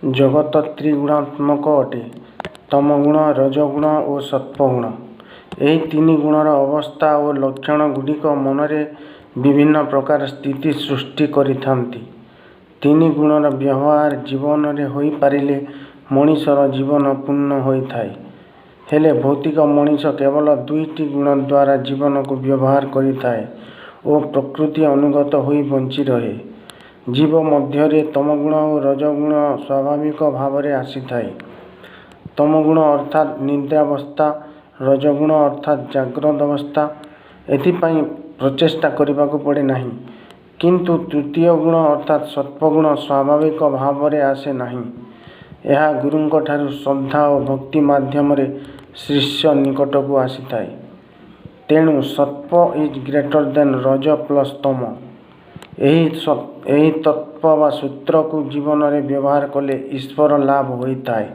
ଜଗତ ତ୍ରିଗୁଣାତ୍ମକ ଅଟେ, ତମଗୁଣ, ରଜଗୁଣ ଓ ସତ୍ତ୍ୱଗୁଣ। ଏହି ତିନି ଗୁଣର ଅବସ୍ଥା ଓ ଲକ୍ଷଣ ଗୁଡ଼ିକ ମନରେ ବିଭିନ୍ନ ପ୍ରକାର ସ୍ଥିତି ସୃଷ୍ଟି କରିଥାନ୍ତି। ତିନି ଗୁଣର ବ୍ୟବହାର ଜୀବନରେ ହୋଇପାରିଲେ ମଣିଷର ଜୀବନ ପୂର୍ଣ୍ଣ ହୋଇଥାଏ। ହେଲେ ଭୌତିକ ମଣିଷ କେବଳ ଦୁଇଟି ଗୁଣ ଦ୍ୱାରା ଜୀବନକୁ ବ୍ୟବହାର କରିଥାଏ ଓ ପ୍ରକୃତି ଅନୁଗତ ହୋଇ ବଞ୍ଚି ରହେ। ଜୀବ ମଧ୍ୟରେ ତମଗୁଣ ଓ ରଜଗୁଣ ସ୍ୱାଭାବିକ ଭାବରେ ଆସିଥାଏ। ତମଗୁଣ ଅର୍ଥାତ୍ ନିଦ୍ରାବସ୍ଥା, ରଜଗୁଣ ଅର୍ଥାତ୍ ଜାଗ୍ରତ ଅବସ୍ଥା। ଏଥିପାଇଁ ପ୍ରଚେଷ୍ଟା କରିବାକୁ ପଡ଼େ ନାହିଁ। କିନ୍ତୁ ତୃତୀୟ ଗୁଣ ଅର୍ଥାତ୍ ସତ୍ତ୍ୱଗୁଣ ସ୍ୱାଭାବିକ ଭାବରେ ଆସେ ନାହିଁ। ଏହା ଗୁରୁଙ୍କଠାରୁ ଶ୍ରଦ୍ଧା ଓ ଭକ୍ତି ମାଧ୍ୟମରେ ଶିଷ୍ୟ ନିକଟକୁ ଆସିଥାଏ। ତେଣୁ ସତ୍ତ୍ୱ is greater then Raja plus ତମ। ଏହି ତତ୍ତ୍ୱ ବା ସୂତ୍ରକୁ ଜୀବନରେ ବ୍ୟବହାର କଲେ ଈଶ୍ୱର ଲାଭ ହୋଇଥାଏ।